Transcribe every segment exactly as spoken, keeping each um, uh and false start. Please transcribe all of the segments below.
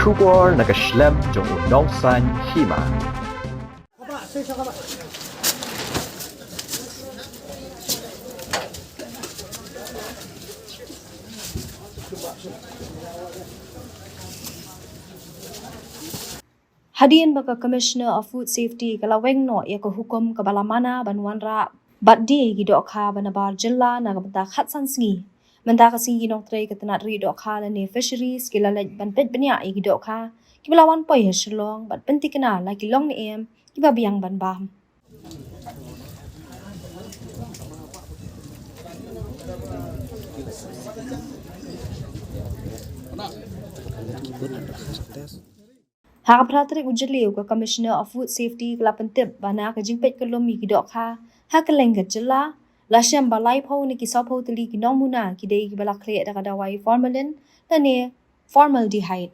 Khubor na ka shlem jong u nongsan hima. Hadien ba ka Commissioner of Food Safety ka la weng noh ïa ka hukum kaba la mana ban wanrah bad die ïa ki dohkha ba nabar jylla na ka bynta khatsan sngi. Mynta ka sngi ki nongtrei ka tnat ri dohkha lane Fisheries ki la leit ban peit bniah ïa ki dohkha kiba la wan poi ha Shillong bad pynthikna la ki long ne em kiba biang ban bam. Ha ka phra tarik u Jylliew ka Commissioner of Food Safety ka la pyntip ba na ka jingpeit kyllum ïa ki dohkha ha kylleng ka jylla la shem ba laiphew na ki sawphew tylli ki nongmuna ki dei kiba la khleh da ka dawai formalin lane formaldehyde.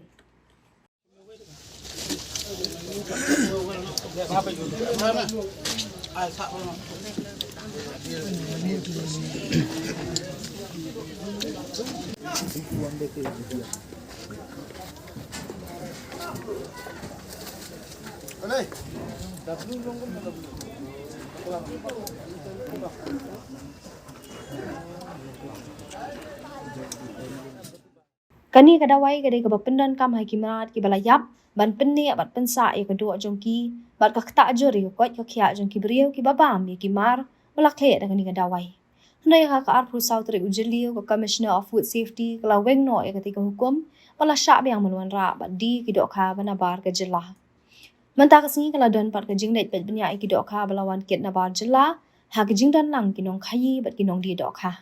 Kane ka dawai ka dei kaba pyndonkam ha ki mrad kiba la ïap ban pynneh bad pynsah ïa ka doh jong ki bad ka ktah jur ïa ka koit ka khiah jong ki briew kiba bam ïa ki mar ba la khleh da kane ka dawai. Hynrei ha ka arphew saw tarik u Jylliew ka Commissioner of Food Safety ka la weng noh ïa katei ka hukum ba la shah biang ban wanrah bad die ki dohkha ba nabar ka jylla. Mynta ka sngi ka la don pat ka jingleit peit bniah ïa ki dohkha ba la wan kit nabar jylla ha ka jingdon lang ki nongkhaii bad ki nongdie dohkha.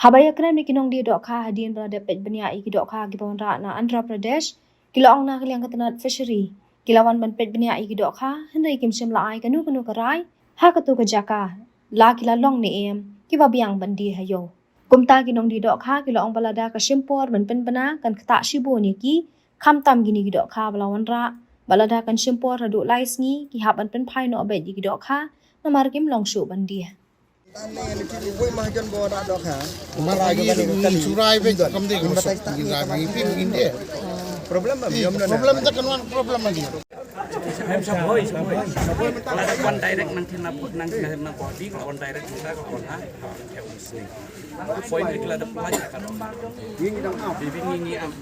Haba ïakren bad ki nongdie dohkha hadien ba la dep peit bniah ïa ki dohkha kiba wanrah na Andhra Pradesh, ki la ong na ka liang ka tnat Fishery ki la wan ban peit bniah ïa ki dohkha hynrei kim shym la ai kano kano ka rai ha kato ka jaka la ki la long ne em kiba biang ban die ha ïew. Kumta ki nongdie dohkha ki la ong ba lada ka shim por ban pynbna kan ktah shibun ïa ki, khamtam kine ki dohkha ba la wanrah, ba lada kan shim por haduh lai sngi ki hap ban pynphai noh beit ïa ki dohkha namar kim long shuh ban die. Problem ba biom na. Problem ta kan wan problem lagi. One direct nang thina put nang thina put di one direct kita ka on ha. Point ni kila da pelaj ka. Bibi ni ni am.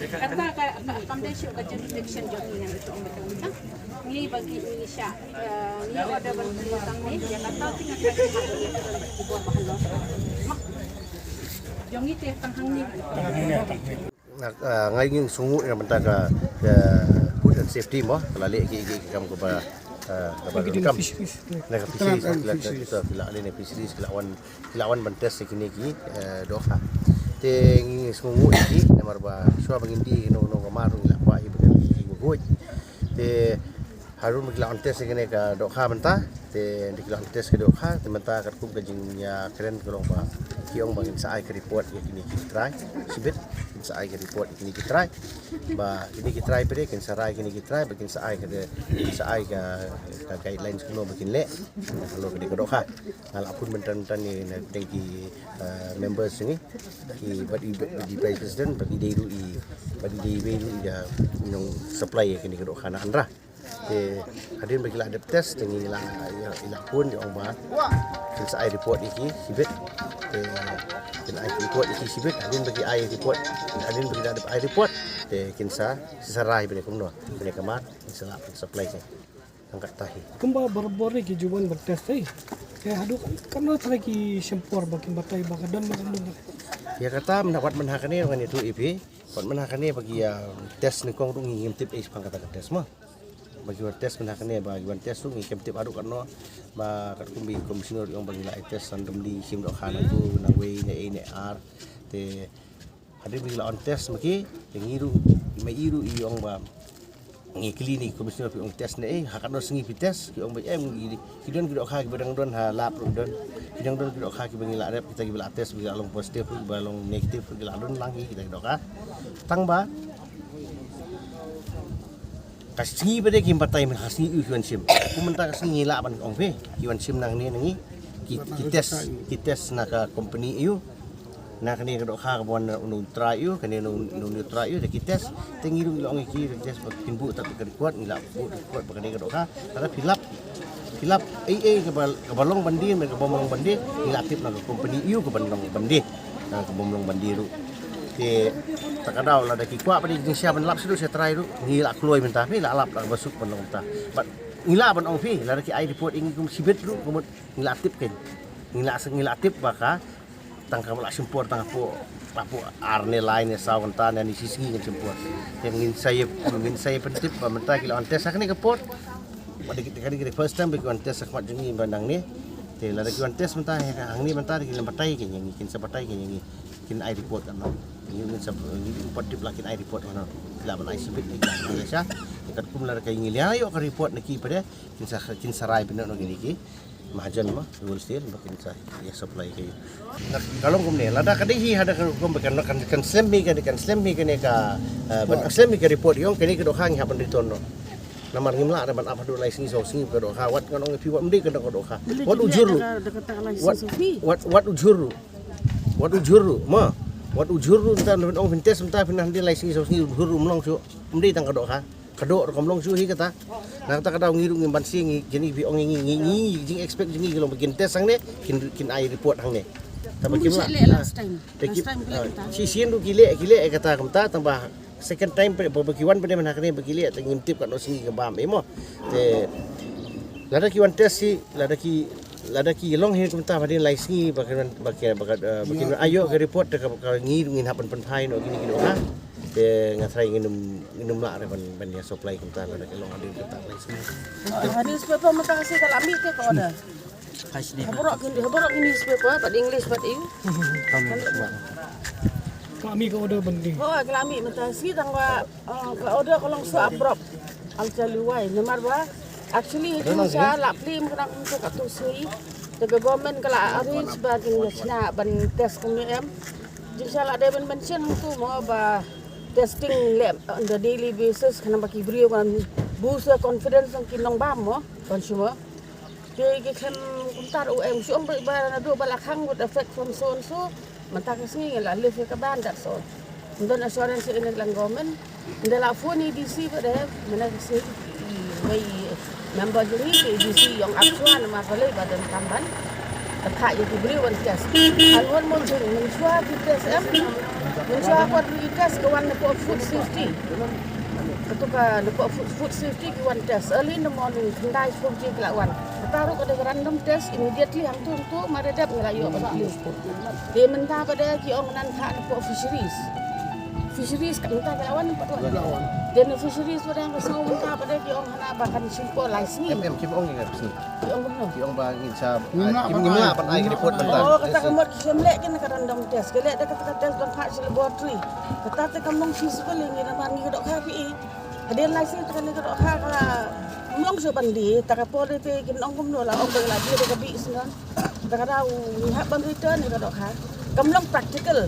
Kata ka accommodation ka jurisdiction jong ni yang itu. Ni bagi ni sya. Ni order ban tang ni dia kata tinggal lagi hak ni. Jong ni teh tang hang ni. Nga, ah, nga ngi sngewnguh ïa na bynta ka, ka food and safety mo, ka la leh ki, ki, ki kam kaba, ah, kaba donkam. Na ka fisheries, ki la, ki la, ki la leh na fisheries, ki la wan, ki la wan ban test ïa kine ki, eh, dohkha. Te ngi sngewnguh ïa ki, namar ba shuwa ba ngin die kino kino ka mar ngi la kwah ïa ba ki, ki, ki, Te harud ba ki la on test ïa kine ka dohkha mynta, te hynda ki la on test ka dohkha, te mynta katkum ka jingïakren ka long ba ki ong ba kin sa ai ka report ïa kine ki trai shibit, kin sa ai ka report ïa kine ki trai. Ba kine ki trai pyrshah kin sa rai kine ki trai, ba kin sa ai ka, kin sa ai ka, ka guidelines kumno ba kin leh halor kane ka dohkha. Nga la phone mynta mynta ïa na teng ki, eh, members jong ngi, ki bad i, bad i vice president, bad i dei ruh i, bad i dei ruh i, eh, nong supply ïa kine ka dohkha na Andhra. Te hadien ba ki la dep test te ngi la, ïa, ïa la phone ïa ong ba kin sa ai report ïa ki shibit. Te kin ai report ïa ki shibit, hadien ba ki ai report, hadien ba ki la dep ai report te kin sa, sa rai bad kumno, bad ka mar kin sa lah supply ka. Tang katta hi. Kumba barabor ki ju wan ban test hi. Te haduh katno trai ki shim por ba kin batai ba ka don ba ka don. Ïa kata mynta wat mynta kane ngan ïathuh ïa phi. Wat mynta kane ba ki, ah, test nyngkong ruh ngim tip ei shaphang kata ka test mo. Ba ki wan test mynta kane ba ki wan test ruh ngim tip haduh katno. Ba katkum i commissioner ong ba ngi la test randomly, shim dohkha nangtu, nangwei, ne ei ne ar. Te hadien ba ki la on test ma ki, te ngi ruh, ma i ruh i ong ba Ngi kylli ïa i commissioner, phi ong test ne eh, ha katno sngi phi test? Ki ong ba em, ki, ki don ki dohkha kiba dang don ha lab ruh don. Ki dang don ki dohkha kiba ngi lah rep, kita kiba lah test, kiba lah long positive ruh, kiba long negative ruh, ki lah don lang hi kita ki dohkha. Tang ba ka sngi ba dei kim batai mynta, ka sngi ïa ki wan shim. Kumta ka sngi ngi lah ban ong phi, ki wan shim nangne na ngi. Ki, ki test, ki test na ka company ïa u. Na kane ka dohkha kaba wan na u trai ïa u, kane na u trai ïa u, da ki test. Te ngi ruh ngi la ong ïa ki, da ki test ba kin buh tat ka record, ngi la buh record ba kane ka dohkha. Lada phi lap, phi lap ei ei kaba, kaba long ban die, me kaba ym long ban die, ngi la tip na ka company ïa u kaba long ban die. Na kaba ym long ban die ruh. Te ta ka daw lada ki kwah ba dei jingshisha ban lap shuh sha trai ruh, ngi la kloi mynta, phi la lap la kaba suk ban long mynta. Bad ngi lah ban ong phi, lada ki ai report ïa ngi kum shibit ruh, kumut ngi la tip kein. Ngi la, ngi la tip ba ka tang kaba la shim por tang hapoh, hapoh ar ne lai ne saw kynta ne ni shi sngi kan shim por. Te ngin sa ïa, ngin sa ïa pyntip ba mynta ki la wan test ha kane ka por. Ba dei, dei, dei first time ba ki wan test ha khmat jong ngi ba nangne. Te lada ki wan test mynta ha hangne mynta, ki la batai kein ïa ngi, kin sa batai kein ïa ngi. Kin ai report katno. Ngi, ngin sa, ngin pat tip la kin ai report katno. Ki lah ban ai shibit ne ki lah ban ai sha. Te katkum lada ka ngi la ïoh ka report na ki pat de, kin sa, kin sa rai bynta noh kine ki mahajon mo, wholesale, ba kin sa ïa supply ïa ki. Ka long kumne, lada ka dei hi, lada ka long kumne, kan, kan, kan slem hi, kan, kan slem hi kane ka, eh, ban slem hi ka report ïa u, kane ka dohkha ngi hap ban return noh. Namar ngim lah ban ap haduh lai sngi saw sngi ka dohkha, wat ngan ong ïa phi wat ym dei ka dohkha. Wat u jhur ruh. Wat, wat, wat u jhur ruh. Mo. Wat u jhur ruh, mynta phin ong phin test mynta phin hap dei lai sngi saw sngi u jhur ruh ym long shuh. Ym dei tang ka dohkha. Ka doh ruh kam long shuh hi kata. Na kata ka daw ngi ruh ngim banse, ngi, kine phi ong ïa ngi, ngi, ngi, jing expect jong ngi ki long ba kin test hangne, kin, kin ai report hangne. Tang ba kim lah. Last time. Last time ki leh kata. Shisien ruh ki leh, ki leh kata kumta, tang ba second time ba, ba, ba ki wan pat de mynta kane ba ki leh, te ngim tip katno sngi ka bam, eh mo. Te lada ki wan test hi, lada ki, lada ki long hi kumta ba dei lai sngi ba ki, ba ki, ba ki, eh, ba ki ai ïoh ka report, te ka, ka ngi ruh ngin hap ban pynphai noh kine ki dohkha. Te nga tharai ngin ym, ngin ym lah re ban, ban ïa supply kumta lada ki long hadien kata lai sngi. Ah, newspaper mynta ka sngi ka la mih te ka order. Ha baroh ki, ha baroh ki newspaper, pat English pat ïa u. Ka la mih ka order ban die. Oh, ka la mih mynta ka sngi tang ba, ah, ka order ka long so abrupt. I'll tell you why. Namar ba actually jingshisha la plie mynta kumto katto sngi. Te ka government ka la arrange ba kin ïa shna ban test kum ne em. Jingshisha la dei ban mention hangto mo ba testing leh on the daily basis, khnang ba ki briew kan boost the confidence jong ki nongbam mo, consumer. Te ki khlem kumta ruh, em, shu ong ba, ba naduh ba la khang would affect from so and so. Mynta ka sngi ngi la lift ïa ka ban, that's all. Ym don assurance ïa kane na ka liang government. Ynda la phone ïa i D C pat de, mynta ka sngi, i, i, i member jong ngi, i D C i ong ap shuwa namar balei ba donkam ban pynthah ïa ki briew ban test. And one more thing, mynshuwa ki test em, mynshuwa kwah ki test ka wan napoh food safety. Kato ka napoh food, food safety ki wan test early in the morning, khyndai shiphew baje ki la wan. Kata ruh ka dei ka random test, immediately hangto hangto mar ïa dep ngi la ïoh ban plie. Te mynta pat de ki ong nang thah napoh fisheries. Fisheries ka mynta ka la wan pat wan. Te na fisheries pat de ka sngew mynta pat de ki ong hana ba kan shim por lai sngi. Em, em, kim ong ïa nga sngi. Ki ong kumno? Ki ong ba ngin sa, ngim lah ban ai report mynta. Oh, kata ka mut ki shem leh kane ka random test. Ki leh da kata ka test ban phah sha laboratory. Kata te kam long feasible ïa ngi namar ngi ka dohkha phi i. Hadien lai sngi te kane ka dohkha ka la ym long shuh ban die, ta ka por te kin ong kumno, la ong ba la die da ka bih sngewbha. Ta ka daw ngi hap ban return ïa ka dohkha. Kam long practical.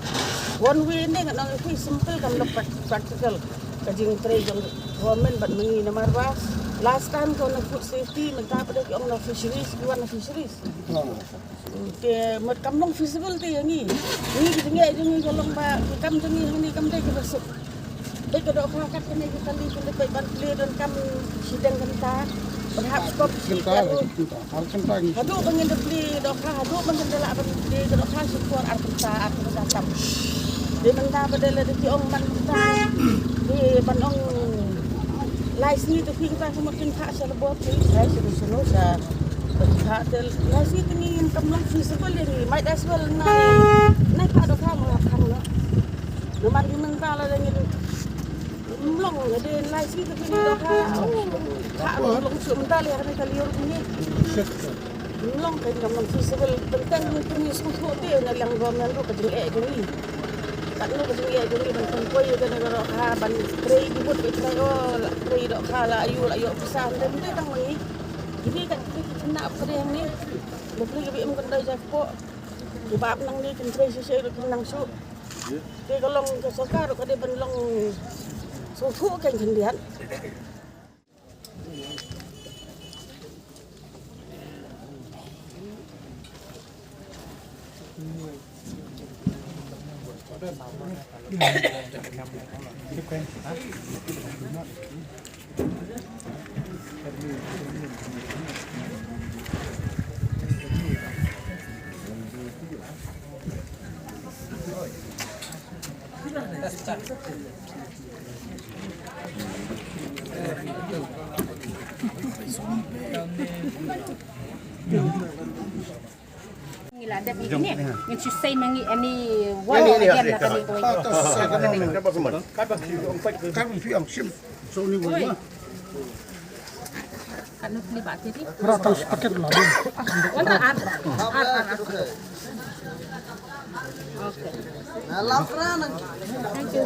One way ne ngan ong ïa phi, simple, kam long prac-, practical. Ka jingtrei jong government bad ma ngi namar ba last time ka wan na food safety, mynta pat de ki ong na fisheries, ki wan na fisheries. Te mut kam long feasible te ïa ngi. Ngi ki jingeh jong ngi ka long ba ki kam jong ngi hangne kam dei kiba suk. Dei ka dohkha kat kane ka kali, kane ka ban plie donkam shiteng kynta. Ban hap skop shi kynta. Haduh ba ngin da plie dohkha, haduh ba ngin da lah ban plie ka dohkha shi por ar kynta, ar kynta tam. Te mynta ba dei lada ki ong ban kynta. Te ban ong lai sngi te phi kynta, ka mut kin phah sha laboratory, phah sha, sha, sha, sha, phah te lai sngi te ngi kam long feasible ïa ngi, might as well nai, nai phah dohkha mo hap khang noh. Namar ngi mynta lada ngin ym long, lada lai sngi te phi dohkha, oh, phah long shuh mynta lei ha kane ka liur ngi. Ym long, ka kam long feasible, teng teng ngi pynïasngewthuh te na liang government ruh ka jingeh jong ngi. Katno ka jingïaid jong ngi ban pynpoi ïa kane ka dohkha ban trei ki vote ba ki trai, oh, la trei dohkha, la ïoh, la ïoh pisa, hynrei mynta tang ma ngi. Kine kat kine ki khynnah ba ka dei hangne. Ba phi ka ba im kan dei ja kpoh. Ki ba ap nangne kin trei shisha ruh kin nang shuh. Te ka long ka sorkar ruh ka dei ban long sngewthuh kein khyndiat. Ngi la dep ïa kine, ngin shu sei ma ngi any one again na kane kawei. Kan phi ong shim. So ni wei. Kan phi ba tiri. Ra tang paket la. Wala ar. Ar, ar, ar. Okay. Thank you,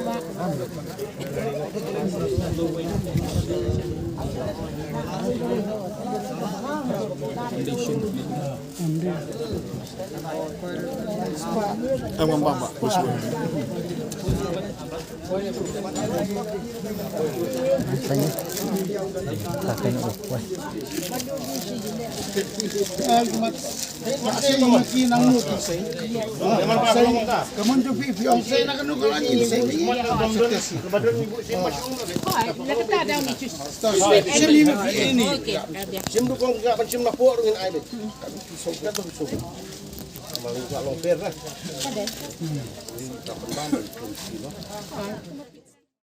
Bah.